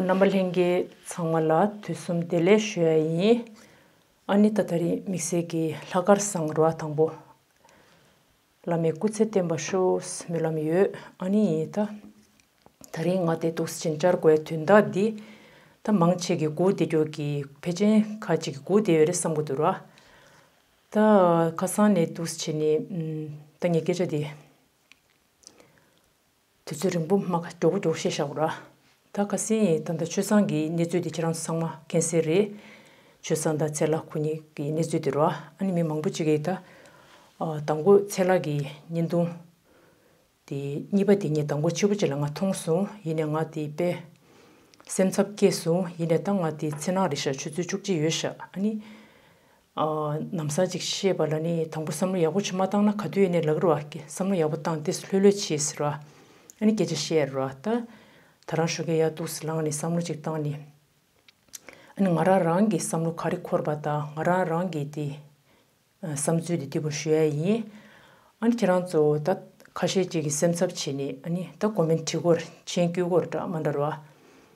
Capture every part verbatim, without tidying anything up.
རྣམ་པ་ལྷན་རྒྱས་ཚང་མ་ལ་དུས་གསུམ་བདེ་ལེགས་ཞུ་ཡ་ཡིན། ཨ་ནི་ད་ད་རིང་དམིགས་བསལ་གྱི་ལྷག་དཀར་བཟང་རུ་བ་དང་པོ། བླ་མའི་སྐུ་ཚེ་བརྟན་པར་ཤོག་སྨོན་ལམ་ཡོད། ཨ་ནི་ད་ད་རིང་ང་དེ་འདུག་སེ་བྱས་བཅར་དགོས་དོན་དག་འདི། ད་མང་ཆེ་གི་སྒུག་བསྡད་རྒྱུ་གི་ཕལ་ཆེར་ཁ་ཅིག་གི་སྒུག་བསྡད་ཡོད་རེད་བསམ་གི་འདུག་ར། ད་ཁ་སང་ནས་འདུག་སེ་བྱས་ནས་ད་ངས་སྐད་ཆ་འདི། དུས་ཚོད་རིང་པོ་མ་མགྱོགས་པོ་མགྱོགས་པོ་བཤད་བཞག་ར། ད་ཁ་སང་ད་ལྟ་ཆོས་བཟང་གི་གནས་ཚུལ་དེ་ཁྱེད་རང་ཚོ་ཚང་མ་མཁྱེན་གསལ་རེད། ཆོས་བཟང་དང་ཚེ་ལྷ་ཁོ་གཉིས་ཀྱི་གནས་ཚུལ་དེ་ར། ཨ་ནི་མི་མང་པོ་ཅིག་གིས་ད་ཨ་དང་པོ་ཚེ་ལྷ་གི་བརྙན་ཐུང་དེ་གཉིས་པ་དེ་ངས་དང་པོ་ཕྱི་པོ་ཅིག་ལ་ང་མཐོང་སོང་། ཡིན་ནའི་ང་དེ་དཔེ་སེམས་འཚབ་སྐྱེས་སོང་། ཡིན་ནའི་ད་ང་དེ་འཚེར་སྣང་རེད་ཤག་ཆུ་ཚོད་བཅུ་གཅིག་ཡོད་ཤག་ཨ་ནི། ཨ། ལམ་སང་ཅིག་བཤད་པ་ལ་ནི་དང་པོ་བསམ་བློ་ཡག་པོ་ཅིག་མ་བཏང་ན་ག་དུས་ཡིན་ནའི་ལབ་རོགས། བསམ་བློ་ཡག་པོ་བཏང་སྟེ་ལྷོད་ལྷོད་བྱས་ཟེར་རོགས། ཨ་ནི་སྐད་ཆ་བཤད་རོགས། ད་ད་རང་ཞོགས་ཀས་ཡར་འདུག་སེ་ལངས་ནས་བསམ་བློ་ཅིག་བཏང་ནས། ཨ་ནི་ང་རང་རང་གི་བསམ་བློ་ག་རེ་འཁོར་བ་དང་ང་རང་རང་གི་དེ་བསམ་ཚུལ་དེ་འདི་པོ་ཞུ་ཡ་ཡིན། ཨ་ནི་ཁྱེད་རང་ཚོ་ད་ཁ་ཤས་ཅིག་གིས་སེམས་འཚབ་བྱས་ནས་ཨ་ནི་ད་ཀོ་མེན་བྲིས་སྐོར་མཆན་བསྐྱོན་སྐོར་འདྲ་མ་འདྲ་རོ།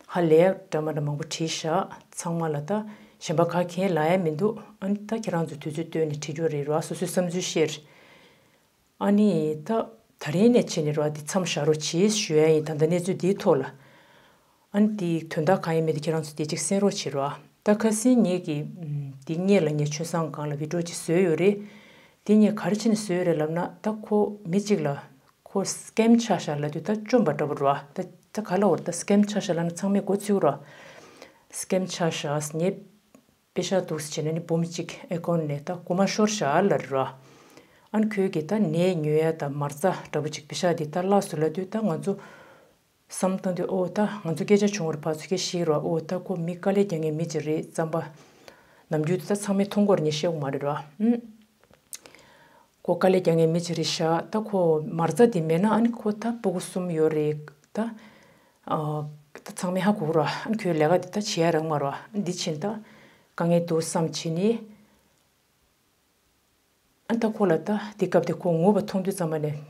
ཧ་ལས་འདྲ་མ་འདྲ་མང་པོ་བྲིས་ཤག་ཚང་མ་ལ་ད་གཞན་པ་ག་གེ་ལབ་ཡ་མི་འདུག་ཨ་ནི་ད་ཁྱེད་རང་ཚོ་དུས་ཚོད་བཏོན་ནས་བྲིས་རྒྱུ་རེད་རོ། སོ་སོའི་བསམ་ཚུལ་བཤད། ཨ་ནི་ད་ད་རིང་ནས་བྱས་ནས་རོ་འདི་མཚམས་བཞག་རོགས་གྱིས་ཞུ་ཡ་ཡིན། ད་ལྟ་གནས་ཚུལ་འདིའི་ཐོག་ལ། ཨ་ནི་དེའི་དོན་དག་གང་ཡིན་མིན་དེ་ཁྱེད་རང་ཚོ་དེ་གཅིག་གསན་རོགས་བྱེད་རོགས། ད་ཁ་སང་ངེད་ཀྱིས་ཨམ། དེ་སྔོན་ལ་ངས་ཆོས་བཟང་སྒང་ལ་བི་ཌིའོ་ཅིག་བཟོས་ཡོད་རེད། དེ་ངས་ག་རེ་བྱས་ནས་བཟོས་ཡོད་རེད་ལབ་ན། ད་ཁོ་མི་གཅིག་ལ་ཁོ་སི་ཀེམ་ཆགས་ཤག་ལབ་དུས་ད་བཅོམ་པ་འདྲ་པོ་རེད་བ། ད་ད་ག་ལབ་དགོས་རེད། ད་སི་ཀེམ་ཆགས་ཤག་ལབ་ན་ཚང་མས་མགོ་ཚོས་རོགས། སི་ཀེམ་ཆགས་ཤག་ངས་པེ་ཤག་འདུག་སེ་བྱས་ནས་ནི་འབུམ་གཅིག་ཨེ་ཀོན་ནས་ད་རྐུ་མ་ཤོར་ཤག་ལབ་རེད་བ། ཨ་ནི་ཁོས་ཀྱིས་ད་ནས་ཉོ་ཡ་ད་མ་རྩ་འདྲ་པོ་ཅིག་པེ་ཤག་འདི་ད་བརླགས་སོང་ལབ་དུས་ད་ང་ཚོ་བསམ་བཏང་དུས། ཨོ་ད་ང་ཚོ་སྐད་ཆ་བྱུང་བར་ཕར་ཚུར་སྐད་བཤད་རོགས། ཨོ་ད་ཁོ་མི་དཀའ་ལས་རྒྱག་མཁན་མི་ཅིག་རེད། རྩམ་པ་ནམ་རྒྱུན་དུ་ད་ཚང་མས་མཐོང་གི་ཡོད་རེད། ངས་བཤད་དགོས་མ་རེད་ར། ཨུམ། ཁོ་དཀའ་ལས་རྒྱག་མཁན་མི་ཅིག་རེད་ཤག་ད་ཁོ་མ་རྩ་དེ་མེད་ན་ཨ་ནི་ཁོ་ད་སྤུ་གུ་གསུམ་ཡོད་རེད་ད། ཨ། ད་ཚང་མས་ཧ་གོ་གི་ར། ཨ་ནི་ཁོའི་ལས་ཀ་དེ་ད་བྱེད་ཡ་རག་མ་རེད་བ། འདི་ཕྱིན་ད་དཀའ་ངལ་འདུག་བསམ་བྱས་ནི། ཨ་ད་ཁོ་ལ་ད་དེ་སྐབས་དེ་ཁོ་ངུ་བ་མཐོང་དུས་ཙམ་པ་ནས་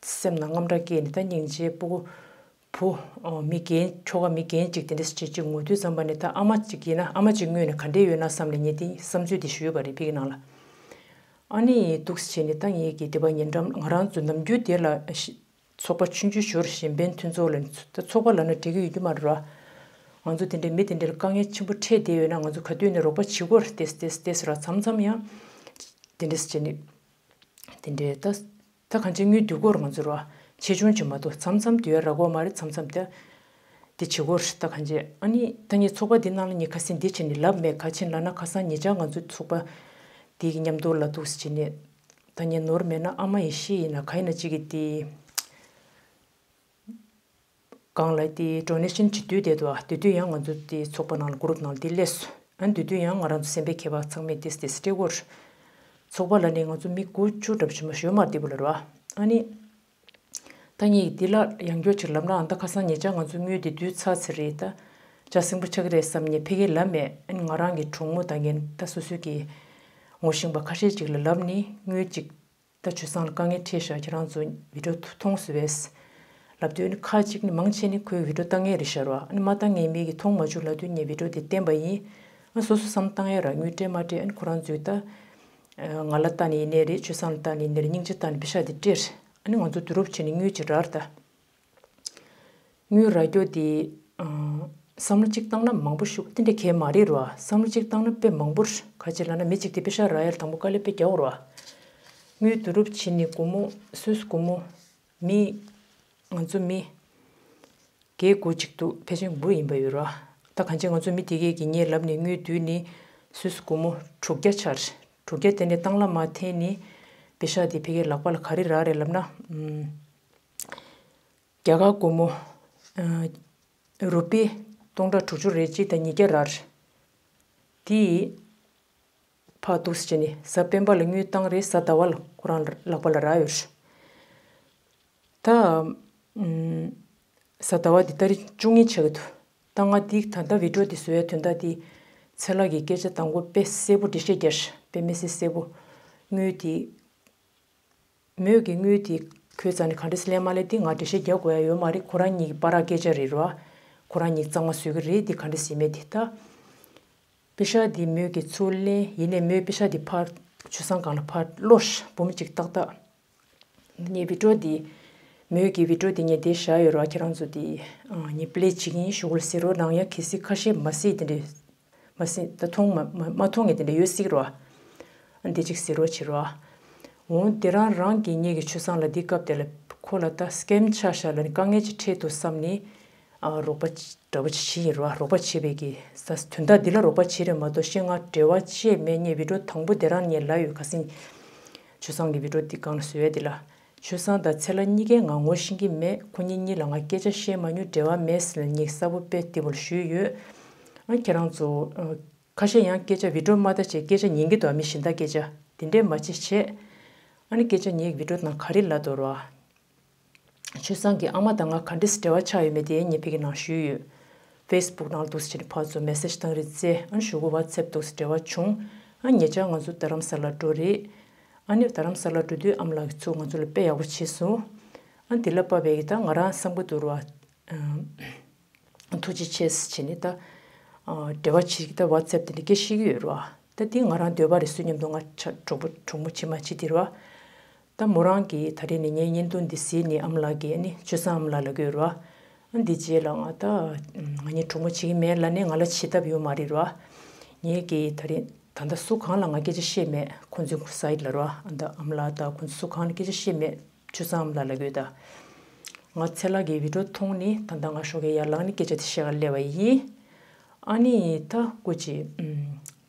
སེམས་ནང་དངངས་སྐྲག་སྐྱེས་ནས། ད་སྙིང་རྗེ། སྤུ་གུ་བུ་ཨ་མི་རྒན། ཁྱོ་ག་མི་རྒན་ཅིག་དེ་འདྲ་ཅིག་ཅིག་ངུ་དུས་ཙམ་པ་ནས། ད་ཨ་མ་ཅིག་ཡིན་ན་ཨ་མ་ཅིག་དངོས་ནས་ག་འདྲས་ཡོད་ན་བསམ་ནས་ངས་དེ་བསམ་ཚུལ་དེ་ཞུས་པ་རེད་ཕ་གི་ནང་ལ། ཨ་ནི་འདུག་སེ་བྱས་ནས་ད་ངེད་ཀྱི་དེ་པ་ཉེ་འགྲམ་ང་རང་ཚོ་ནམ་རྒྱུན་དེ་ལ་ཤི་ཚོགས་པ་ཆུང་ཆུང་ཞོར་གཞན་ཕན་མཐུན་ཚོགས་ལ་ད་ཚོགས་པ་ལབ་ན་འགྲིག་གི་ཡོད་རྒྱུ་མ་རེད་ར། ང་ཚོ་དེ་འདྲའི་མི་དེ་འདྲ་ལ་དཀའ་ངལ་ཆེན་པོ་འཕྲད་བསྡད་ཡོད་ན་ང་ཚོ་ག་དུས་ནས་རོགས་པ་བྱེད་དགོས་རེད། ཏེས་ཏེས་ཏེས་ར་མཚམས་མཚམས་ཡང་དེ་འདྲས་བྱས་ནས་དེ་འདྲའི་ད་ད་གང་ཅི་དངུལ་བསྡུ་དགོས་རེད། ང་ཚོ་ར་ཆེ་ཆུང་ཅིག་མ་གཏོགས་མཚམས་མཚམས་བསྡུ་ཡ་རག་གི་མ་རེད། མཚམས་མཚམས་ད་དེ་བྱེད་དགོས་རེད། ད་གང་ཅི་ཨ་ནི་ད་ངས་ཚོགས་པ་འདི་ནང་ལ་ངས་ཁ་སང་འདི་བྱས་ནས་ལབ་མེད། ག་ཅི་ལབ་ན་ཁ་སང་ཉེ་ཆར་ང་ཚོའི་ཚོགས་པ་འདི་གི་མཉམ་དུ་ལ་འདུག་སེ་བྱས་ནས། ད་ངས་ནོར་མེད་ན་ཨ་མ་ཡེ་ཤེས་ཡིན་ན་ག་ཡིན་ན་གཅིག་གིས་དེ་སྒང་ལ་དེ་ཌོ་ནེ་ཤན་བྱེད་དུས་དེ་དུ་ཨ་དེ་དུས་ཡང་ང་ཚོ་དེ་ཚོགས་པ་ནང་ལ་གུ་རུབ་ནང་ལ་དེ་སླེབས་སོང་། ཨ་དེ་དུས་ཡང་ང་རང་ཚོ་སེམས་པའི་ཁྱད་པར་ཚང་མས་དེ་དེ་སྤྲད་དགོས། ཚོགས་པ་ལ་ནི་ང་ཚོ་མི་དགུ་བཅུ་འདྲ་པོ་ཞིག་མ་ཞོ་མར་དེ་པོ་ལ་ར་བ། ཨ་ནི་ད་ངས་འདི་ལ་ཡང་བསྐྱར་ཅིག་ལབ་ན། ཨ་ད་ཁ་སང་ཉེ་ཆར་ང་ཚོ་དངུལ་དེ་བསྡུས་ཚར་ཚར་རེད། ད་ལྕགས་སྲིན་པོ་ཆགས་ཀྱི་རེད་བསམ་ནས་ཕ་གིར་ལབ་མེད། ཨ་ནི་ང་རང་གི་གྲོགས་མོ་དང་ངའི་ད་སོ་སོའི་གི་ངོ་ཤེས་པ་ཁ་ཤས་ཅིག་ལ་ལབ་ནི་དངུལ་ཅིག་ད་ཆུ་སྲང་ལ་དཀའ་ངལ་འཕྲད་ཤག་ཁྱེད་རང་ཚོ་བི་ཌིའོ་མཐོང་སོང་བས་ལབ་དུས་ནི་ཁ་ཅིག་ནི་མང་ཆེ་ནི་ཁོའི་བི་ཌིའོ་ལྟ་མཁན་རེད་ཤག་ར། ཨ་ནི་མ་ལྟ་མཁན་མི་གིས་མཐོང་མ་བཅུག་ལབ་དུས་ངས་བི་ཌིའོ་དེ་བསྟན་པ་ཡིན། ཨ་སོ་སོ་བསམ་བཏང་ཡ་ར། དངུལ་སྤྲད་མ་སྤྲད་ཨ་ནི་ཁོ་རང་ཚོས་ད་ང་ལ་ལྟ་ནི་ཡིན་ནའི་རེད། ཆུ་སྲང་ལ་ལྟ་ནི་ཡིན་ནའི་རེད། སྙིང་རྗེ་ལྟ་ནི་པེ་ཤག་དེ་སྤྲད། ཨ་ནི་ང་ཚོ་བསྡུ་རུབ་བྱས་ནས་དངུལ་ཅིག་རག་རེད་ད། དངུལ་རག་རྒྱུ་དེ་ཨ་བསམ་བློ་གཅིག་བཏང་ན་མང་པོ་ཞིག་དེ་འདྲ་གས་མ་རེད་ར། བསམ་བློ་གཅིག་བཏང་ན་དཔེ་མང་པོ་རེད། ག་ཅི་ལབ་ན་མི་གཅིག་དེ་པེ་ཤག་རག་ཡ་ལ་དང་པོ་དཀའ་ལས་དཔེ་རྒྱག་དགོས་ར། དངུལ་བསྡུ་རུབ་བྱས་ནས་སྒོར་མོ་སོ་སོ་སྒོར་མོ་མི་ང་ཚོ་མི་བརྒྱད་དགུ་གཅིག་འདུག་ཕལ་ཆེར་དགུ་ཡིན་པ་ཡོད་ར། ད་གང་ཅི་ང་ཚོ་མི་དེ་གས་ཀྱིས་ངས་ལབ་ནས་དངུལ་བསྡུས་ནས་སོ་སོ་སྒོར་མོ་དྲུག་བརྒྱ་ཆགས་རེད། དྲུག་བརྒྱ་དེ་ནས་བཏང་ལ་མ་འཐེན་ནས་པེ་ཤག་དེ་ཕ་གིའི་ལག་པ་ལ་ག་རེ་རག་རེད་ལབ་ན། ཨམ། རྒྱ་གར་སྒོར་མོ་ཨ་རུ་པི་སྟོང་ཕྲག་དྲུག་ཅུ་རེ་གཅིག་དང་ཉིས་བརྒྱ་རག་རེད། དེ་ཕར་འདུག་སེ་བྱས་ནས་གཟའ་སྤེན་པ་ལ་དངུལ་བཏང་རེད། གཟའ་ཟླ་བ་ལ་ཁོ་རང་ལག་པ་ལ་རག་ཡོད་རེད། ད་ཨམ་གཟའ་ཟླ་བ་འདི་ཏ་རིག་བཅུ་གཉིས་ཆགས་ཀྱི་འདུག་ད་ང་འདི་ད་ལྟ་བི་ཌིའོ་འདི་བཟོ་ཡའི་དོན་དག་འདི་ཚེ་ལྷ་གི་སྐད་ཆ་དང་པོ་དཔེ་གསལ་པོ་འགྲེལ་བཤད་རྒྱག་དཔེ་མི་སྲིད་གསལ་པོ། དངུལ་འདི་མོས་ཀྱི་དངུལ་དེ་ཁོའི་རྩ་ནས་ག་འདྲས་སེ་ལེན་མ་ལེན་དེ་ང་འགྲེལ་བཤད་རྒྱག་དགོས་ཡ་ཡོད་མ་རེད། ཁོ་རང་གཉིས་ཀྱི་བར་སྐད་ཆ་རེད་རོ། ཁོ་རང་གཉིས་གཙང་མ་བཟོ་གི་རེད། དེ་ག་འདྲ་ཟེར་མེད་དེ་ད། པེ་ཤག་དེ་མོས་ཀྱིས་ཚུར་ལེན། ཡིན་ནའི་མོས་པེ་ཤག་དེ་ཕར་ཆུ་སྲང་སྒང་ལ་ཕར་བླུགས། འབུམ་གཅིག་ཏག་ཏག་ངས་བི་ཌིའོ་དེ། མོས་ཀྱི་བི་ཌིའོ་དེ་ངས་དེ་བཞག་ཡོད་ར། ཁྱེད་རང་ཚོ་དེ་ངས་པི་ལེ་བྱེད་ཀྱི་ཡིན། ཞུ་གུ་ལ་གཟིགས་རོགས་གནང་ཡ། གལ་སྲིད་ཁ་ཤས་མ་གཟིགས་དེ་འདྲས། མ་གཟིགས་ད་མཐོང་མ་མ་མ་མཐོང་ངས་དེ་འདྲས་ཡོད་གཟིགས་རོགས། འདི་གཅིག་གཟིགས་རོགས་བྱེད་རོགས། འོང་དེ་རང་རང་གི་ངེད་ཀྱི་ཆུ་སྲང་ལ་འདི་སྐབས་དེ་ལ་ཁོ་ལ་ད་སྐེམ་ཆགས་ཤག་ལ་ནི་དཀའ་ངལ་ཅིག་འཕྲད་འདུག་བསམ་ནི། ཨ་རོགས་པ་ཅིག་འདྲ་པོ་ཅིག་བྱེད་ཡིན་རོགས། རོགས་པ་བྱེད་པའི་གི་ས་དོན་དག་འདི་ལ་རོགས་པ་བྱེད་རེད་མ་གཏོགས་ཤེས་ང་འབྲེལ་བ་བཅད་མེད། ངས་བི་ཌིའོ་དང་པོ་དེ་རང་ངས་ལབ་ཡོད། ཁ་སང་ཆུ་སྲང་གི་བི་ཌིའོ་འདི་སྒང་ལ་བཟོས་ཡ་འདི་ལ། ཆུ་སྲང་དང་ཚེ་ལྷ་གཉིས་ཀས་ང་ངོ་ཤེས་ཀྱི་མེད། ཁོ་གཉིས་གཉིས་ལ་ང་སྐད་ཆ་བཤད་མ་མྱོང་། འབྲེལ་བ་མེད་ཟེར་ནས་ངས་གསལ་པོ་དཔེ་དེ་པོ་ལ་ཞུས་ཡོད། ཨ་ཁྱེད་རང་ཚོ་ཨ་ཁ་ཤས་ཡང་སྐད་ཆ་བི་ཌིའོ་མ་ལྟ་བྱས་སྐད་ཆ་ཉན་གྱི་འདུག་མི་གཞན་དག་སྐད་ཆ་དེ་འདྲས་མ་བྱེད་བྱས། ཨ་ནི་སྐད་ཆ་ངས་བི་ཌིའོ་ནང་ག་རེ་ལབ་འདུག་རོ། ཆུ་སྲང་གི་ཨ་མ་དང་ང་ག་འདྲས་འབྲེལ་བ་ཆགས་ཡོད་མེད་དེ་ངས་ཕ་གི་ནང་ཞུས་ཡོད། ཕེ་སི་བུག་ནང་ལ་འདུག་སེ་བྱས་ནས་ཕར་ཚུར་མེ་སེ་ཇི་བཏང་རེད་ཙེ། ཨ་ནི་གཞུག་གུ་ཝ་ཊི་སེབ་འདུག་སེ་འབྲེལ་བ་བྱུང་། ཨ་ཉེ་ཆར་ང་ཚོ་རྡ་རམ་ས་ལ་འགྲོ་རེད། ཨ་ནི་རྡ་རམ་ས་ལ་འགྲོ་དུས་ཨ་མ་ལགས་ཀྱིས་ཚུར་ང་ཚོ་ལ་དཔེ་ཡག་པོ་བྱས་སོང་། ཨ་འདི་ལ་དཔག་པའི་གི་ད་ང་རང་བསམ་གྱི་འདུག་རོ། ཨ་ཐུགས་རྗེ་ཆེ་ཟེར་བྱས་ནས་ད། ཨ་འབྲེལ་བ་བྱེད་ཀྱི་ད་ཝ་ཊི་སེབ་དེ་འདྲ་སྐད་ཤེས་ཀྱི་ཡོད་རེད་བ། ད་འདི་ང་རང་འདོད་པ་རེད། སུ་མཉམ་དུ་ང་ཆ་གྲོགས་པོ་གྲོགས་མོ་བྱེད་མ་བྱེད་དེ་རེད་བ། ད་མོ་རང་གིས་ད་རེས་ནས་ངའི་བརྙན་ཐུང་འདི་གཟིགས་ནས་ཨ་མ་ལགས་ཀྱིས་ཨ་ནི་ཆུ་སྲང་ཨ་མ་ལགས་ལབ་ཀྱི་ཡོད་རེད་བ། ཨ་འདི་རྗེས་ལ་ང་ད་ང་གཉིས་གྲོགས་མོ་བྱེད་ཀྱི་མེད་ལབ་ནས་ང་ལ་བྱེད་ཐབས་ཡོད་མ་རེད་རེད་བ། ངས་ཀྱིས་ད་རེས་ད་ལྟ་སུ་གང་ལ་ང་སྐད་ཆ་བཤད་མེད། ཁོང་ཚོའི་སའིཌ་ལ་རེད་བ། ཨ་ད་ཨ་མ་ལགས་དང་ཁོང་ཚོ་སུ་གང་ལ་སྐད་ཆ་བཤད་མེད། ཆུ་སྲང་ཨ་མ་ལགས་ལབ་ཀྱི་ཡོད་ད། ང་ཚེ་ལྷ་གི་བི་ཌིའོ་མཐོང་ནི་ད་ལྟ་ང་ཞོགས་ཀས་ཡར་ལངས་ནས་སྐད་ཆ་དེ་བཤད་ག་སླེབས་པ་ཡིན། ཨ་ནི་ད་སྐུ་མཁྱེན།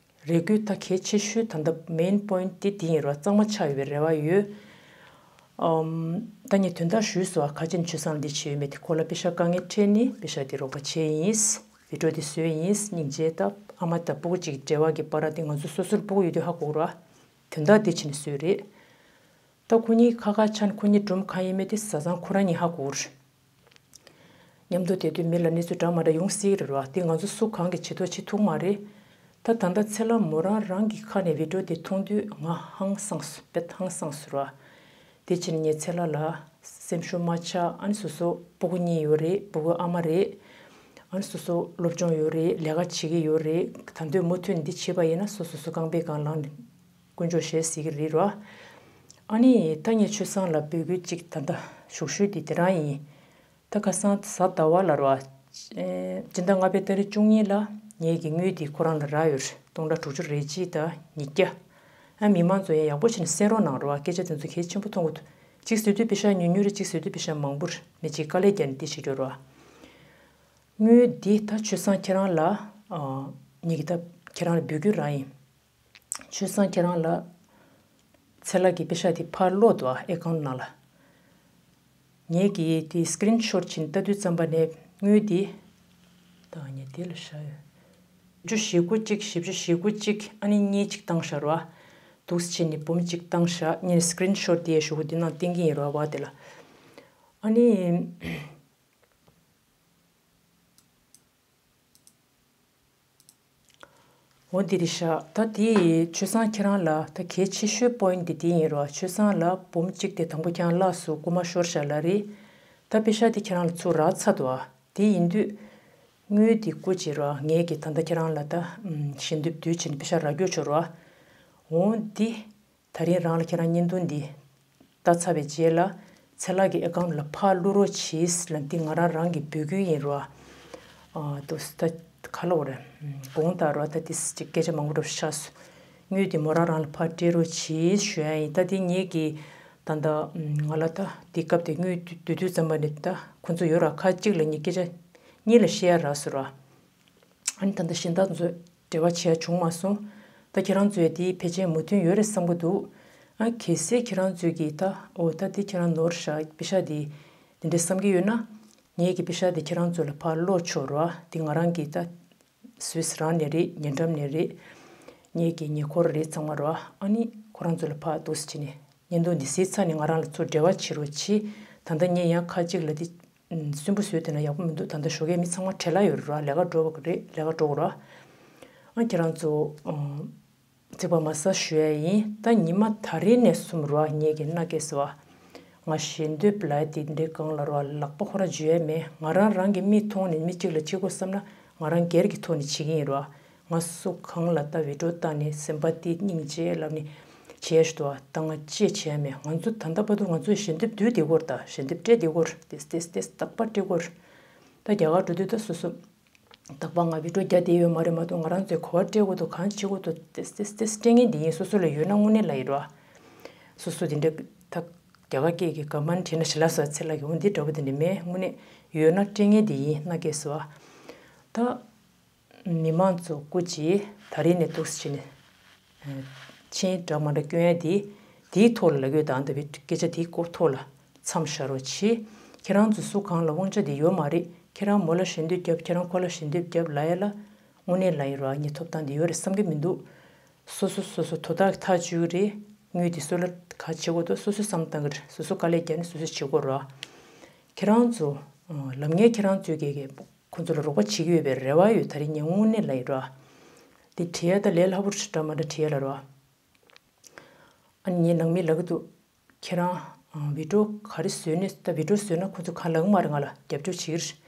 རེ་སྐུལ་ད་གལ་ཆེ་ཤོས་ད་ལྟ་མེན་པོ་ཡིན་ཊི་དེ་འདི་ཡིན་རོ། གཙང་མ་ཆགས་ཡོད་པའི་རེ་བ་ཡོད། ཨམ། ད་ངས་དོན་དག་ཞུས་སོང་། ཨ་ཁ་ཆེན་ཆུ་སྲང་འདི་བྱས་ཡོད་མེད་དེ། ཁོ་ལ་པེ་ཤག་དཀའ་ངལ་འཕྲད་ནི་པེ་ཤག་དེ་རོགས་པ་བྱས་ཡིན། བི་ཌིའོ་དེ་བཟོས་ཡིན། སྙིང་རྗེ། ད་ཨ་མ་དང་སྤུ་གུ་གཅིག་འབྲེལ་བ་གི་བར་དེ་ང་ཚོ་སོ་སོར་སྤུ་གུ་ཡོད་དུས་ཧ་གོ་ར། དོན་དག་འདི་བྱས་ནས་བཟོས་རེད། ད་ཁོ་གཉིས་ཁ་ཁ་ཆགས་ནས་ཁོ་གཉིས་སྒྲུང་གང་ཡིན་མིན་དེ་བཟའ་ཚང་ཁོ་རང་གཉིས་ཧ་གོ་རེད། མཉམ་དུ་བསྡད་དུས་མི་ལ་གནས་ཚུལ་འདྲ་མི་འདྲ་ཡོང་སྲིད་རེད་བ། དེ་ང་ཚོ་སུ་གང་གིས་བྱེད་ཐུབ་བྱེད་ཐུབ་མ་རེད། ད་ད་ལྟ་ཚེ་ལྷ་མོ་རང་རང་གི་ཁ་ནས་བི་ཌིའོ་དེ་མཐོང་དུས་ང་ཧང་སངས་སོང་། དཔེ་ཧང་སངས་སོང་ར། དེ་ཕྱིར་ངས་ཚེ་ལྷ་ལ་སེམས་ཤུགས་མ་ཆག་ཨ་ནི་སོ་སོ་སྤུ་གུ་གཉིས་ཡོད་རེད། སྤུ་གུ་ཨ་མ་རེད། ཨ་ནི་སོ་སོ་སློབ་སྦྱོང་ཡོད་རེད། ལས་ཀ་བྱེད་ཀྱི་ཡོད་རེད། ད་དུང་མུ་མཐུད་འདི་བྱེད་པ་ཡིན་ན་སོ་སོ་སོ་རྐང་པའི་སྒང་ལངས་ནས་དཀོན་མཆོག་ཞེས་ཟེར་གྱི་རེད་རོ། ཨ་ནི་ད་ངས་ཆོས་བཟང་ལ་འབོད་སྐུལ་གཅིག་ད་ལྟ་ཞུ་ཞུ་དེ་དེ་རང་ཡིན། ད་ཁ་སང་གཟའ་ཟླ་བ་ལ་རོ། ཨེ་སྤྱི་ཟླ་ལྔ་པའི་ཏ་རིག་བཅུ་གཉིས་ལ་ངེད་ཀྱི་དངུལ་དེ་ཁོ་རང་ལ་རག་ཡོད་རེད། སྟོང་ཕྲག་དྲུག་ཅུ་རེ་གཅིག་དང་ཉིས་བརྒྱ། ཨ་མི་མང་ཚོ་ཡང་ཡག་པོ་བྱས་ནས་གསན་རོགས་གནང་རོགས། སྐད་ཆ་དེ་ཚོ་གལ་ཆེན་པོ་མཐོང་གི་འདུག་གཅིག་བཟོས་དུས་པེ་ཤག་ཉུང་ཉུང་རེད། གཅིག་བཟོས་དུས་པེ་ཤག་མང་པོ་རེད། མི་གཅིག་དཀའ་ལས་རྒྱག་ནས་འདི་བྱེད་རྒྱུ་རོ། དངུལ་འདི་ད་ཆོས་བཟང་ཁྱེད་རང་ལ་ཨ་ངེད་ཀྱི་ད་ཁྱེད་རང་ལ་འབོད་སྐུལ་རང་ཡིན། ཆོས་བཟང་ཁྱེད་རང་ལ་ཚེ་ལྷ་གི་པེ་ཤག་དེ་ཕར་སློག་འདུག་ཨ་ཨེ་ཁའུན་ཊི་ནང་ལ། ངེད་ཀྱིས་དེ་སི་ཀི་རིན་ཤོཊ་བྱས་ནས་ལྟ་དུས་ཙམ་པ་ནས་དངུལ་དེ། ད་ངས་དེ་ལ་བཞག་ཡོད། བཞི་བཅུ་ཞེ་དགུ་གཅིག་བཞི་བཅུ་ཞེ་དགུ་གཅིག་ཨ་ནི་གཉིས་གཅིག་བཏང་བཞག་རོ། འདུག་སེ་བྱས་ནས་འབུམ་གཅིག་བཏང་བཞག་ངས་སི་ཀི་རིན་ཤོཊ་དེ་ཡས་ཞུ་གི་འདི་ནང་བསྟན་གྱི་ཡིན་རོ་བ་དེ་ལ། ཨ་ནི། འོ་འདི་རེད་ཤག་ད་དེ་ཆོས་བཟང་ཁྱེད་རང་ལ་ད་གལ་ཆེ་ཤོས་པོ་ཡིན་ཊི་དེ་དེ་ཡིན་རོ། ཆོས་བཟང་ལ་འབུམ་གཅིག་དེ་དང་པོ་ཁྱེད་རང་ལགས་སུ་རྐུ་མ་ཤོར་ཤག་ལབ་རེད། ད་པེ་ཤག་དེ་ཁྱེད་རང་ལ་ཚུར་རག་ཚར་འདུག་ཨ། དེ་ཡིན་དུས་དངུལ་དེ་སྐུ་མཁྱེན་རོ། ངས་ཀྱི་ད་ལྟ་ཁྱེད་རང་ལ་ད་ཞལ་འདེབས་བསྡུས་བྱས་ནས་པེ་ཤག་རག་རྒྱུ་བྱུང་རོ། འོ་འདི། ད་རིང་རང་ལ་ཁྱེད་རང་བརྙན་ཐུང་འདི་ལྟ་ཚར་བའི་རྗེས་ལ་ཚེ་ལྷ་གི་ཨེ་ཁའུན་ཊི་ལ་ཕར་བླུག་རོགས་གྱིས་ལ་འདི་ང་རང་རང་གི་འབོད་སྐུལ་ཡིན་རོ། ཨ་དུ་ད་ག་ལ་འོ་རེད། དགོངས་དག་རོ། ད་འདི་ཅིག་སྐད་ཆ་མང་པོ་འགྲོ་ཤག་སོ། དངུལ་འདི་མོ་རང་རང་ལ་ཕར་སྤྲད་རོགས་གྱིས་ཞུ་ཡ་ཡིན། ད་འདི་ངེད་ཀྱི་ད་ལྟ་ང་ལ་ད་འདི་སྐབས་དེ་དངུལ་བསྡུ་དུས་ཙམ་པ་ནས་ད་ཁོ་ཚོ་ཡོད་ར། ཁ་གཅིག་ལ་ངས་སྐད་ཆ་གཉིས་ལ་བཤད་ཡ་རག་སོང་ར། ཨ་ནི་ད་ལྟ་གཞན་དག་ཚོ་འབྲེལ་བ་བྱས་བྱུང་མ་སོང་། ད་ཁྱེད་རང་ཚོས་དེའི་ཕལ་ཆེར་མོས་མཐུན་ཡོད་རེད་བསམ་གྱི་འདུག་ཨ་གལ་སྲིད་ཁྱེད་རང་ཚོས་ཀྱིས་ད་འོ་ད་དེ་ཁྱེད་རང་ནོར་ཤག་པེ་ཤག་དེ་དེ་འདྲས་བསམ་གྱི་ཡོད་ན། ངེད་ཀྱི་པེ་ཤག་དེ་ཁྱེད་རང་ཚོ་ལ་ཕར་སློག་ཆོག་རོ། དེ་ང་རང་གི་ད་སུད་སི་རང་ནས་རེད། ཉེ་འགྲམ་ནས་རེད། ངེད་ཀྱི་ཉེ་འཁོར་རེད་ཚང་མ་རོ། ཨ་ནི་ཁོ་རང་ཚོ་ལ་ཕར་འདུག་སེ་བྱས་ནས་བརྙན་ཐུང་འདི་གཟིགས་ཚར་ནས་ང་རང་ལ་ཚུར་འབྲེལ་བ་བྱེད་རོགས་གྱིས། ད་ལྟ་ངས་ཡང་ཁ་ཅིག་ལ་དེ། སུན་པོ་བཟོས་བསྡད་ན་ཡག་པོ་མི་འདུག་ད་ལྟ་ཞོགས་ཀས་མི་ཚང་མ་བྲེལ་ལ་ཡོད་རེད་ར། ལས་ཀ་འགྲོ་བ་རེད། ལས་ཀ་འགྲོ་དགོས་ར། ཨ་ཁྱེད་རང་ཚོ་ཚིག་པ་མ་ཟ་ཞུ་ཡ་ཡིན། ད་ཉི་མ་ད་རེས་ནས་གསུམ་ར་ངེད་ཀྱི་མནའ་སྐྱེལ་ཟེར་བ། ང་ཞེ་འདོད་ལབ་ཡ་དེ་འདྲའི་སྒང་ལ་རོ། ལག་པ་ཁོ་རང་འཇུ་ཡ་མེད། ང་རང་རང་གི་མིག་མཐོང་ནས་མི་གཅིག་ལ་བྱེད་དགོས་བསམ་ན་ང་རང་སྒེར་གྱི་ཐོག་ནས་བྱེད་ཀྱི་ཡིན་རོ། ང་སུ་གང་ལ་ད་བི་ཌིའོ་བཏང་ནས་སེམས་པ་དེ་སྙིང་རྗེ་ལབ་ནས་བྱས་ཤི་འདུག་ད་ང་ཅི་བྱས་མེད། ང་ཚོ་ད་ལྟ་བར་དུ་ང་ཚོས་ཞལ་འདེབས་བསྡུས་བསྡད་ཀྱི་ཡོད་རེད། ད་ཞལ་འདེབས་སྤྲད་བསྡད་ཀྱི་ཡོད་རེད། ཏེས་ཏེས་ཏེས་རྟག་པར་སྤྲད་ཀྱི་ཡོད་རེད། ད་རྒྱ་གར་འགྲོ་དུས་ད་སོ་སོ་རྟག་པར་ང་བི་ཌིའོ་རྒྱག་བསྡད་ཡོད་མ་རེད་མ་གཏོགས། ང་རང་ཚོས་ག་པར་སྤྲད་དགོས་འདུག་གང་བྱེད་དགོས་འདུག་ཏེས་ཏེས་ཏེས་སྤྲད་མཁན་འདི་ཡིན། སོ་སོ་ལ་ཡོད་ན་དངོས་གནས་ལབ་ཡིན་རོ། སོ་སོ་དེ་འདྲ་ད་རྒྱ་གར་སྐད་ཀྱི་ག་མན་བྲིས་ན་ཞི་ལ་སོ་ཚེ་ལ་གི་འོ་འདི་འདྲ་པོ་དེ་འདྲ་མེད། དངོས་གནས་ཡོད་ན་སྤྲད་མཁན་དེ་ཡིན། མནའ་སྐྱེལ་སོ། ད་མི་མང་ཚོ་སྐུ་མཁྱེན། ད་རེས་ནས་འདུག་སེ་བྱས་ནས་མཆན་འདྲ་མ་འདྲ་སྐྱོན་ཡ་དེ་དེའི་ཐོག་ལ་ལབ་ཡོད། དང་ད་བི་སྐད་ཆ་དེའི་སྐོར་ཐོག་ལ་མཚམས་བཞག་རོགས་གྱིས། ཁྱེད་རང་ཚོ་སུ་གང་ལ་དབང་ཆ་དེ་ཡོད་མ་རེད། ཁྱེད་རང་མོ་ལ་ཞལ་འདེབས་རྒྱབ། ཁྱེད་རང་ཁོ་ལ་ཞལ་འདེབས་རྒྱབ་ལབ་ཡ་ལ་དངོས་གནས་ལབ་ཡིན་རོ། ངས་ཐོབ་ཐང་དེ་ཡོད་རེད་བསམ་གྱི་མི་འདུག་སོ་སོ་སོ་སོ་དོ་བདག་ཐག་གཅོད་ཀྱི་རེད། དངུལ་དེ་སུ་ལ་ག་བྱེད་དགོས་འདུག་སོ་སོས་བསམ་བཏང་གི་རེད། སོ་སོ་དཀའ་ལས་བརྒྱབ་ནས་སོ་སོས་བྱེད་དགོས་རེད། ཁྱེད་རང་ཚོ་ལབ་མཁན་ཁྱེད་རང་ཚོས་ཀྱི་ཁོ་ཚོ་ལ་རོགས་པ་བྱེད་ཀྱི་ཡོད་པའི་རེ་བ་ཡོད། ད་རེས་ངས་དངོས་གནས་ལབ་ཡིན་རོ། དེ་བྲིས་ཡ་ད་ལས་སླ་པོ་འདྲ་མ་འདྲ་བྲིས་ཡ་ལ་རོ། ཨ་ནི་ངའི་ནང་མི་ལབ་ཀྱི་འདུག་ཁྱེད་རང་བི་ཌིའོ་ག་རེ་བཟོས་ནས། ད་བི་ཌིའོ་བཟོས་ན་ཁོ་ཚོ་གང་ལབ་ཀྱི་མ་རེད། ང་ལ་རྒྱབ་སྐྱོར་བྱེད་ཀྱི་རེད།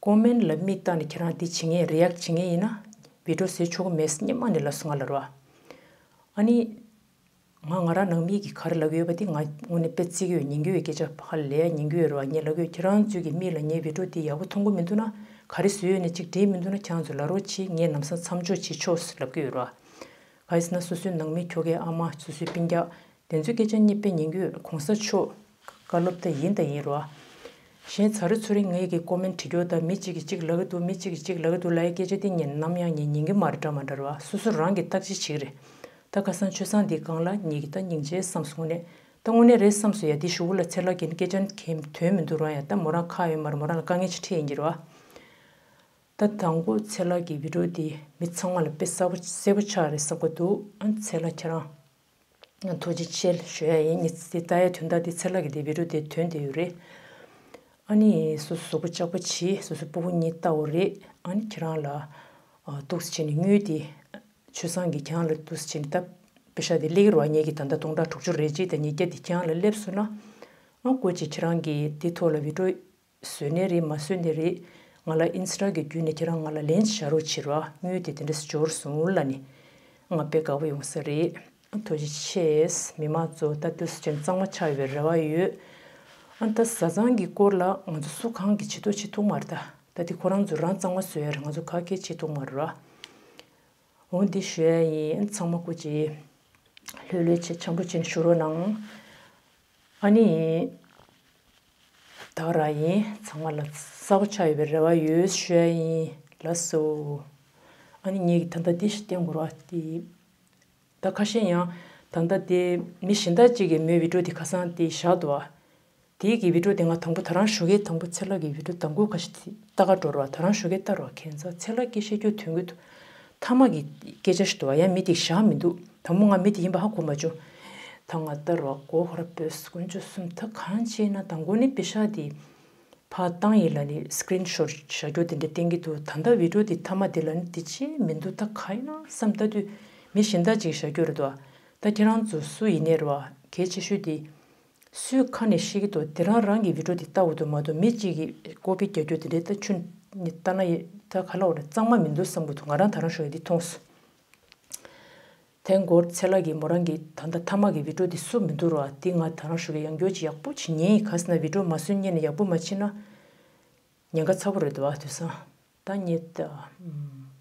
ཀོ་མེན་ལ་མིག་བལྟས་ནས་ཁྱེད་རང་འདི་བྱེད་མཁན་རི་ཨེག་བྱེད་མཁན་ཡིན་ན་བི་ཌིའོ་བཟོས་ཆོག་གི་མེད་སྙམ་མ་ནས་ལབ་སོང་ང་ལ་རོ། ཨ་ནི་ང་ང་རང་ནང་མི་གིས་ག་རེ་ལབ་ཀྱི་ཡོད་པ་དེ་ང་དངོས་གནས་དཔེ་བརྩི་གི་ཡོད། ཉན་གི་ཡོད། སྐད་ཆ་ཕར་ལ་ཉན་གི་ཡོད་རེད་བ། ངས་ལབ་ཀྱི་ཡོད། ཁྱེད་རང་ཚོས་ཀྱི་མིག་ལ་ངའི་བི་ཌིའོ་དེ་ཡག་པོ་མཐོང་གི་མི་འདུག་ན། ག་རེ་བཟོས་ཡོད་ནས་ཅིག་འགྲིག་མི་འདུག་ན་ཁྱེད་རང་ཚོ་ལབ་རོགས་གྱིས། ངས་ལམ་སང་མཚམས་འཇོག་བྱེད་ཆོག་ལབ་ཀྱི་ཡོད་རེད་བ། ག་ཡིན་ཟེར་ན་སོ་སོའི་ནང་མི་ཁྱོ་གའི་ཨ་མ། སོ་སོའི་སྤུན་ཀྱག་དེ་ཚོའི་སྐད་ཆ་ངས་དཔེ་ཉན་གྱི་ཡོད། གོང་ས་མཆོག་བཀའ་སློབ་ད་ཡིན་ད་ཡིན་རོ། གཞན་ཚར་ཚུར་རིང་ངས་ཀྱི་ཀོ་མེན་བྲིས་རྒྱུ་དང་། མི་གཅིག་གིས་གཅིག་ལབ་ཀྱི་འདུག་མི་གཅིག་གིས་གཅིག་ལབ་ཀྱི་འདུག་ལབ་ཡའི་སྐད་ཆ་དེ་ངས་ནམ་ཡང་ངས་ཉན་གྱི་མ་རེད། འདྲ་མ་འདྲ་རེད་བ། སོ་སོ་རང་གིས་བརྟག་དཔྱད་བྱེད་ཀྱི་རེད། ད་ཁ་སང་ཆོས་བཟང་འདིའི་སྒང་ལ་ངས་ཀྱི་ད་སྙིང་རྗེ་བསམ་སོང་ནས། ད་དངོས་གནས་རེད་བསམ་སོང་ཡ། དེ་གཞུག་གུ་ལ་ཚེ་ལགས་ཀྱིས་སྐད་ཆ་གང་དོན་མི་འདུག་རོ། ཡ་ད་མོ་རང་ཁག་ཡོད་མ་རེད། མོ་རང་ལ་དཀའ་ངལ་ཅིག་འཕྲད་ཡིན་གྱི་རེད་བ། ད་དང་པོ་ཚེ་ལགས་ཀྱི་བི་ཌིའོ་དེ་མི་ཚང་མ་ལ་དཔེ་གསལ་པོ་གསལ་པོ་ཆགས་རེད་བསམ་གྱི་འདུག་ཨ་ཚེ་ལགས་ཁྱེད་རང་ཐུགས་རྗེ་ཆེ་ཞུ་ཡ་ཡིན། ངས་དེ་ལྟ་ཡ་དོན་དག་དེ་ཚེ་ལགས་ཀྱི་དེ་བི་ཌིའོ་དེ་ཐོན་བསྡད་ཡོད་རེད། ཨ་ནི་སོ་སོ་གཟུགས་པོ་ལྕགས་པོ་བྱས། སོ་སོ་སྤུ་གུ་གཉིས་ལྟ་བ་རེད། ཨ་ནི་ཁྱེད་རང་ལ་ཨ་འདུག་སེ་བྱས་ནས་དངུལ་དེ་ཆོས་བཟང་གིས་ཁྱེད་རང་ལ་འདུག་སེ་བྱས་ནས་ད་པེ་ཤག་དེ་སླེབས་ཀྱི་རེད་བ། ངེད་ཀྱིས་ད་ལྟ་སྟོང་ཕྲག་དྲུག་ཅུ་རེ་གཅིག་དང་ཉིས་བརྒྱ་དེ་ཁྱེད་རང་ལ་སླེབས་སོང་ན། ཨ་སྐུ་མཁྱེན་ཁྱེད་རང་གིས་དེ་ཐོག་ལ་བི་ཌིའོ་བཟོས་ནའི་རེད། མ་བཟོས་ནའི་རེད། ང་ལ་ཨིན་སི་ཊ་གི་བརྒྱུད་ནས་ཁྱེད་རང་ང་ལ་ལན་བཞག་རོགས་བྱེད་རོགས། དངུལ་དེ་དེ་འདྲ་འབྱོར་སོང་ལབ་ནས། ང་དཔེ་དགའ་པོ་ཡོང་ས་རེད། ཐུགས་རྗེ་ཆེ། མི་མང་ཚོ་ད་འདུག་སེ་བྱས་ནས་གཙང་མ་ཆགས་ཡོད་པའི་རེ་བ་ཡོད། ཨ་ད་བཟའ་ཚང་གི་སྐོར་ལ་ང་ཚོ་སུ་གང་གིས་བྱེད་ཐུབ་བྱེད་ཐུབ་མ་རེད། ད་ད་དེ་ཁོ་རང་ཚོ་རང་གཙང་མ་བཟོ་ཡ་རེད། ང་ཚོ་ག་གིས་བྱེད་ཐུབ་མ་རེད་ར། འོ་འདི་ཞུ་ཡ་ཡིན། ཚང་མ་སྐུ་མཁྱེན་ལྷོད་ལྷོད་བྱས་འཆམ་པོ་བྱས་ནས་བཞུགས་རོགས་གནང་། ཨ་ནི་ད་ར་ཡིན། ཚང་མ་ལ་གསལ་པོ་ཆགས་ཡོད་པའི་རེ་བ་ཡོད་ཞུ་ཡ་ཡིན། ལགས་སོ། ཨ་ནི་ངས་ད་ལྟ་འདི་ཞིག་བསྟན་དགོས་ར། དེ་ད་ཁ་ཤས་ཡང་ད་ལྟ་དེ་མི་གཞན་དག་ཅིག་གིས་མོའི་བི་ཌིའོ་དེ་ཁ་སང་དེ་བཞག་འདུག་བ། དེའི་གི་བི་ཌིའོ་དེ་ང་དང་པོ་ད་རང་ཞོགས་ཀས་དང་པོ་ཚེ་ལགས་ཀྱི་བི་ཌིའོ་དང་པོ་ཁ་ཤས་ལྟ་ག་འགྲོ་ར་བ། ད་རང་ཞོགས་ཀས་ལྟ་ར་བ། ཁྱད་མཚར་ཚེ་ལགས་ཀྱིས་བཤད་རྒྱུ་དོན་གྱི་འདུག་མཐའ་མ་གི་སྐད་ཆ་ཞིག་འདུག་བ། ཡང་མི་དེ་བཞག་མི་འདུག་དང་པོ་ང་མི་དེ་ཡིན་པ་ཧ་གོ་མ་བྱུང་། ད་ང་ལྟ་ར་བ། མགོ་ཁོ་ར་བོས། དཀོན་མཆོག་གསུམ། ད་གང་བྱས་ན་དང་པོ་ནི་པེ་ཤག་དེ་ཕར་བཏང་ཡིན་ལབ་ནས་སི་ཀི་རིན་ཤོཊ་བཞག་རྒྱུ་དེ་འདྲ་བསྟན་གྱི་འདུག་ད་ལྟ་བི་ཌིའོ་དེ་མཐའ་མ་དེ་ལ་ནི་དེ་ཅི་མི་འདུག་ད་ག་ཡིན་ན་བསམ་ལྟ་དུས་མི་གཞན་དག་ཅིག་བཞག་རྒྱུ་རེད་འདུག་ད་ཁྱེད་རང་ཚོ་སུ་ཡིན་ནའི་རེད་བ། གལ་ཆེ་ཤོས་དེ། སུའི་ཁ་ནས་བཤད་ཀྱི་འདུག་དེ་རང་རང་གི་བི་ཌིའོ་དེ་ལྟ་དགོས་འདུག་མ་གཏོགས་མི་གཅིག་གིས་ཀོ་པི་རྒྱག་རྒྱུ་དེ་འདྲའི་ད་ཆུ་ནི་ལྟ་ན་ཡི་ད་ག་ལ་འོ་ན་གཙང་མ་མི་འདུག་བསམ་གྱི་འདུག་ང་རང་ད་རང་ཞོགས་ཀས་འདི་མཐོང་སོང་། དེ་འགོར་ཚེ་ལགས་ཀྱིས་མོ་རང་གི་ད་ལྟ་མཐའ་མ་གི་བི་ཌིའོ་དེ་བསུབ་མི་འདུག་ར། དེ་ང་ད་རང་ཞོགས་ཀས་ཡང་བསྐྱར་ཅིག་ཡག་པོ་ཅིག་ཉན་ཡིན། ག་ཟེར་ན་བི་ཌིའོ་མ་བཟོས་སྔོན་ནས་ཡག་པོ་མ་བྱས་ན་ཉེན་ཁ་ཚ་པོ་རེད་འདུག་བ། དེང་སང་ད་ངས་ད་ཨམ།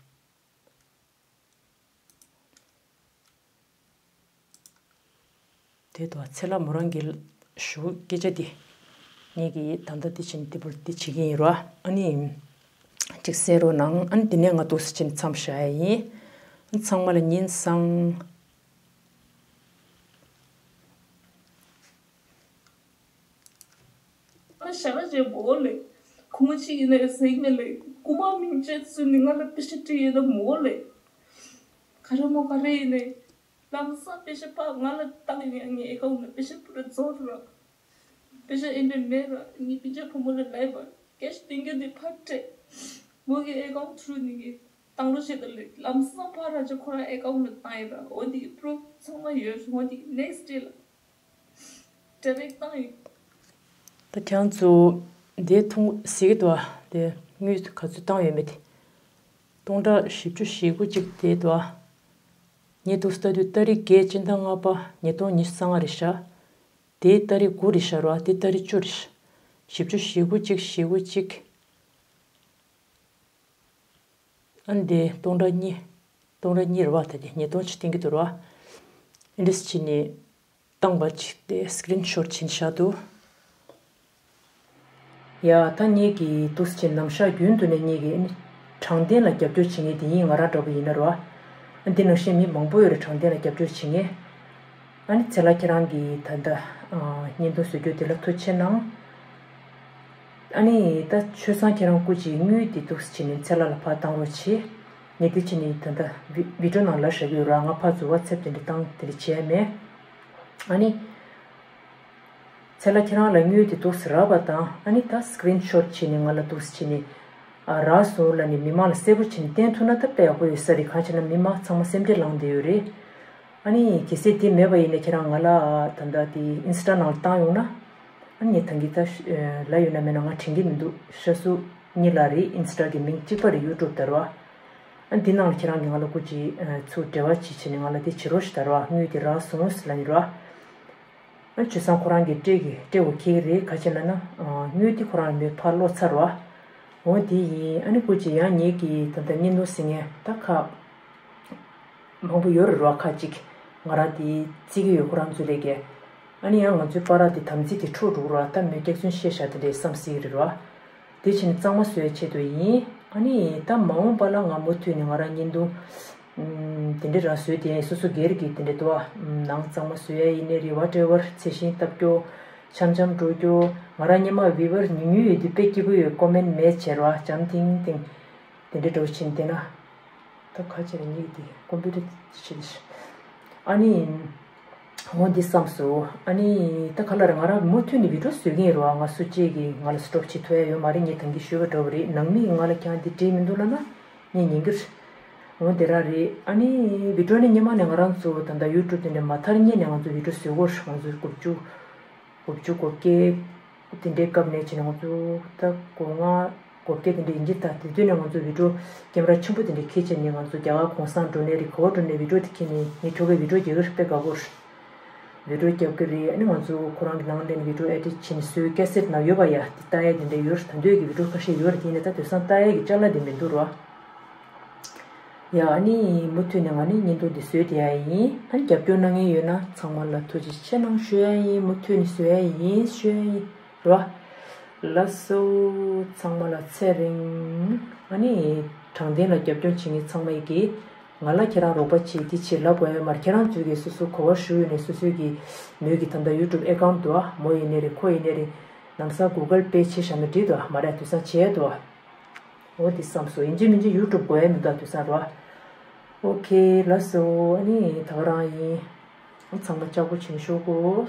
དེ་དང་ཚེ་ལགས་མོ་རང་གི་ཞུ་སྐད་ཆ་དེ་ངེད་ཀྱིས་ད་ལྟ་དེ་བྱིན་དེ་བུ་དེ་བྱེད་ཀྱི་ཡིན་རོ། ཨ་ནི་ཅིག་གསན་རོགས་གནང་། ཨ་ནི་དེ་ནས་ང་འདུག་སེ་བྱས་ནས་མཚམས་བཞག་ཡ་ཡིན། ཚང་མ་ལ་ཉིན་བཟང་། ང་ཞག་རྗེས་མོ་ལེ། ཁོང་ཅི་ཡིན་ནའི་ཟེར་མེད་ལེ། རྐུ་མ་མིང་ཅན་ཚོས་ནི་ང་ལ་པེ་ཤ་སྤྲད་ཡོད་ན་མོ་ལེ། ག་རེ་མོ་ག་རེ་ཡིན་ནའི། ལམ་སང་པེ་ཤ་ཕར་ང་ལ་བཏང་ཡོང་ཡ། ངའི་ཨེ་ཀའུན་ཊི་ལ་པེ་ཤ་པུ་ར་རྫོགས་ར། པེ་ཤ་ཨེ་འདྲ་མེད་ར། ངའི་སྤུན་ཀྱག་བུ་མོ་ལ་ལབ་པ། ཀེ་ཤི་སྟོན་རྒྱུ་འདི་ཕར་སྤྲད། མོ་གི་ཨེ་ཀའུན་ཊི་ཐུ་རུ་ནི་གི་བཏང་རོགས་བྱེད་དང་ལེ། ལམ་སང་ཕར་ར་ཅིག་ཁོ་རང་ཨེ་ཀའུན་ཊི་ལ་བཏང་ཡོད་ར། འོ་འདི་གི་པུ་རུབ་ཚང་མ་ཡོད་ར། འོ་འདི་གི་ནེག་སི་ཌེ་ལ། ད་ཁྱེད་རང་ཚོ་འདི་མཐོང་གཟིགས་ཀྱི་འདུག་བ། དེ་དངུལ་ག་ཚོད་བཏང་ཡོད་མེད་དེ། སྟོང་ཕྲག་བཞི་བཅུ་ཞེ་དགུ་ཅིག་དེ་འདུག་བ། ངས་འདུག་ལྟ་དུས་ཏ་རིག་བརྒྱད་སྤྱི་ཟླ་ལྔ་པ་ཉིས་སྟོང་ཉི་ཤུ་རྩ་ལྔ་རེད་ཤག་དེའི་ཏ་རིག་དགུ་རེད་ཤག་ར། དེ་ཏ་རིག་བཅུ་རེད་ཤག་བཞི་བཅུ་ཞེ་དགུ་ཅིག་ཞེ་དགུ་ཅིག་ཨ་ནི་དེ་སྟོང་ཕྲག་གཉིས། སྟོང་ཕྲག་གཉིས་རེད་བ། ད་དེ་ཉིས་སྟོང་ཅིག་བསྟན་གྱི་འདུག་ར། ཨིན་ཌི་སི་བྱས་ནས་བཏང་བ་ཅིག་དེ་སི་ཀི་རིན་ཤོཊ་བྱས་ནས་བཞག་འདུག་ཡ། ད་ངེད་ཀྱིས་འདུག་སེ་བྱས་ནམ་ཞག་རྒྱུན་དུ་ནས་ངེད་ཀྱིས་ཨ་ནི་དྲང་བདེན་ལ་རྒྱབ་སྐྱོར་བྱེད་མཁན་དེ་ཡིན། ང་རང་འདྲ་པོ་ཡིན་ན་ར། ཨ་འདི་ནང་བཞིན་མི་མང་པོ་ཡོད་རེད་དྲང་བདེན་ལ་རྒྱབ་སྐྱོར་བྱེད་མཁན། ཨ་ནི་ཚེ་ལྷ་ཁྱེད་རང་གིས་ད་ལྟ་ཨ་བརྙན་ཐུང་བཟོ་རྒྱུ་དེ་ལ་ཐུགས་རྗེ་གནང་། ཨ་ནི་ད་ཆོས་བཟང་ཁྱེད་རང་སྐུ་མཁྱེན། དངུལ་དེ་འདུག་སེ་བྱས་ནས་ཚེ་ལྷ་ལ་ཕར་བཏང་རོགས་བྱེད། ངས་དེ་བྱས་ནས་ད་ལྟ་བི་བི་ཌི་ཡོ་ནང་ལ་བཞག་གི་ཡོད་ར། ང་ཕར་ཚུར་ཝ་ཊི་སེབ་དེ་འདྲ་བཏང་དེ་འདྲ་བྱས་མེད། ཨ་ནི། ཚེ་ལྷ་ཁྱེད་རང་ལ་དངུལ་དེ་འདུག་སེ་རག་པ་དང་ཨ་ནི་ད་སི་ཀི་རིན་ཤོཊ་བྱས་ནས་ང་ལ་འདུག་སེ་བྱས་ནས་ཨ་རག་སོང་ལབ་ནས་མི་མང་ལ་གསལ་པོ་བྱས་ནས་བསྟན་ཐུབ་ན་ད་དཔེ་ཡག་པོ་ཡོད་ས་རེད། གང་བྱས་ན་མི་མང་ཚང་མ་སེམས་ཁྲལ་ལངས་བསྡད་ཡོད་རེད། ཨ་ནི་གལ་སྲིད་དེ་མེད་པ་ཡིན་ན་ཁྱེད་རང་ང་ལ་ད་ལྟ་དེ་ཨིན་སི་ཊ་ནང་བཏང་ཡོང་ན། ཨ་ནི་ངས་ད་གིན་ད་ལབ་ཡོད་ན་མེད་ན་ང་དྲན་གྱི་མི་འདུག་ཤ་སུ་གཉིས་ལ་རེད། ཨིན་སི་ཊ་གི་མིང་གཅིག་པ་རེད། ཡུ་ཊུབ་ད་ར། ཨ་འདི་ནང་ལ་ཁྱེད་རང་གིས་ང་ལ་སྐུ་མཁྱེན་ཚུར་འབྲེལ་བ་བྱེད་བྱས་ནས་ང་ལ་དེ་བྱེད་རོགས་ཞེས་ད་ར། དངུལ་དེ་རག་སོང་ཟེར་ལབ་ནས་ར། ཨ་ཆོས་བཟང་ཁོ་རང་གིས་སྤྲད་ཀྱི་སྤྲད་དགོས་ཁེལ་གྱི་རེད། ག་བྱས་ན་ན་དངུལ་དེ་ཁོ་རང་མོས་ཕར་སློག་ཚར་བ། འོ་དེ་ཡིན། ཨ་ནི་སྐུ་མཁྱེན་ཡང་ངེད་ཀྱིས་ད་ལྟ་བརྙན་ཐུང་གཟིགས་མཁན་ད་ཁག་མང་པོ་ཡོད་རེད་ར། ཁག་ཅིག་ང་རང་དེ་བརྩི་གི་ཡོད། ཁོ་རང་ཚོ་ལས་ཀྱི། ཨ་ནི་ཡང་ང་ཚོའི་བར་དེ་དམ་ཚིག་དེ་འཕྲོག་འགྲོ་གི་ར། ད་མོས་སྐྱག་རྫུན་བཤད་བཞག་དེ་འདྲའི་བསམ་སྲིད་རེད་ར། དེ་བྱས་ནས་གཙང་མ་བཟོ་ཡའི་ཆེད་དུ་ཡིན། ཨ་ནི་ད་མ་འོངས་པ་ལ་ང་མུ་མཐུད་ནས་ང་རང་བརྙན་ཐུང་ཨམ་དེ་འདྲ་རང་བཟོས་ཏེ་སོ་སོ་སྒེར་གྱི་དེ་འདྲ་འདུག་ཨ། ནང་གཙང་མ་བཟོ་ཡ་ཡིན་ནའི་རེད། ཝ་ཊེ་ཝར་ཚད་ཤིང་བཏབ་རྒྱུ། འཆམ་འཆམ་འགྲོ་རྒྱུ། ང་རང་སྔོན་མ་བི་ཝར་ཉུང་ཉུང་ཡོད་དུས་དཔེ་སྐྱིད་པོ་ཡོད། ཀོ་མེན་མེད་བྱས་ར་འཇམ་ཐིང་ཐིང་དེ་འདྲ་འདྲ་བོ་བྱས་ནས་བསྡད་ན། ད་ཁ་ཆེ་རེ་གཉིས་དེ་ཀོམ་པུ་ཊར་ཆེ་ཆེ། ཨ་ནི། འོ་འདི་བསམ་སོང་། ཨ་ནི་ད་ག་ལ་རེད། ང་རང་མུ་མཐུད་ནས་བི་ཌི་ཡོ་བཟོ་གི་ཡིན་རོ། ང་སུ་གཅིག་གིས་ང་ལ་སི་ཊོབ་བྱེད་ཐུབ་ཡ་ཡོད་མ་རེད། ངས་ད་གིན་ཞུས་པ་འདྲ་བོ་རེད། ནང་མི་ཡིས་ང་ལ་ཀྱང་འདི་འགྲིག་མི་འདུག་ལབ་ན་ངས་ཉན་གི་རེད། འོ་དེ་རང་རེད། ཨ་ནི་བི་ཌི་ཡོ་ནི་སྔོན་མ་ནས་ང་རང་ཚོ་ད་ལྟ་ཡུ་ཊུབ་དེ་འདྲ་མ་དར་སྔོན་ནས་ང་ཚོ་བི་ཌི་ཡོ་བཟོ་གི་ཡོད། ང་ཚོ་དགུ་བཅུ། དགུ་བཅུ་གོ་བརྒྱད་དེ་འདྲའི་སྐབས་ནས་བྱས་ནས་ང་ཚོ་ད་གོ་ལྔ་གོ་བརྒྱད་དེ་འདྲ་ཡིན་གྱི། ད་དེ་དུས་ནས་ང་ཚོ་བི་ཌི་ཡོ་ཀེམ་ར་ཆེན་པོ་དེ་འདྲ་འཁྱེར་བྱས་ནས་ང་ཚོ་རྒྱ་གར་གུང་སེང་འགྲོ་ནའི་རེད། ག་པར་འགྲོ་ནའི་བི་ཌི་ཡོ་དེ་འཁྱེར་ནས་ངས་ཁྱོ་གའི་བི་ཌི་ཡོ་རྒྱག་གི་རེད། དཔེ་དགའ་པོ་རེད། བི་ཌི་ཡོ་རྒྱབ་ཀྱི་རེད། ཨ་ནི་ང་ཚོ་ཁོ་རང་གི་ནང་ལ་ནས་བི་ཌི་ཡོ་ཨེ་ཌིཊ་བྱས་ནས་བཟོས་ཀེ་སེཊ་ནང་ཡོད་པ་ཡ། དེ་ལྟ་ཡ་དེ་འདྲ་ཡོད་རེད། ད་ལྟ་གི་བི་ཌི་ཡོ་ཁ་ཤས་ཡོད་རེད། དེ་ཡིན་ན་ད་དེང་སང་ལྟ་ཡ་གི་ཅ་ལག་དེ་མི་འདུག་རོ། ཡ། ཨ་ནི་མུ་མཐུད་ནས་ང་ནི་བརྙན་ཐུང་འདི་བཟོས་བསྡད་ཡ་ཡིན། ཨ་ནི་རྒྱབ་སྐྱོར་གནང་མཁན་ཡོད་ན་ཚང་མ་ལ་ཐུགས་རྗེ་ཆེ་གནང་ཞུ་ཡ་ཡིན། མུ་མཐུད་ནས་བཟོ་ཡ་ཡིན་ཞུ་ཡ་ཡིན་རོ། ལགས་སོ། ཚང་མ་ལ་ཚེ་རིང་། ཨ་ནི་དྲང་བདེན་ལ་རྒྱབ་སྐྱོར་བྱེད་མཁན་ཚང་མ་ཡི་གིས་ང་ལ་ཁྱེད་རང་རོགས་པ་བྱེད་འདི་བྱེད་ལབ་དགོས་ཡ་མ་རེད། ཁྱེད་རང་ཚོས་གིས་སོ་སོ་ག་པར་བཞུགས་ཡོད་ནའི་སོ་སོའི་གི་མོས་གི་ད་ལྟ་ཡུ་ཊུབ་ཨེ་ཀའུན་འདུག་ཨ། མོ་ཡིན་ནའི་རེད། ཁོ་ཡིན་ནའི་རེད། ལམ་སང་གུ་གལ་པེ་བྱས་བཞག་ན་འགྲིག་འདུག་ཨ། མ་རེད། དེང་སང་བྱས་འདུག་ཨ། འོ་འདི་བསམ་སོང་། ཡིན་གཅིག་མིན་གཅིག་ཡུ་ཊུབ་དགོས་ཡ་མི་འདུག་དུས་ཚོད་རོ། ཨོ་ཁེ། ལགས་སོ། ཨ་ནི་ད་ག་རང་ཡིན། ཚང་མ་ལྕགས་པོ་བྱིན་ཤོག་གོ།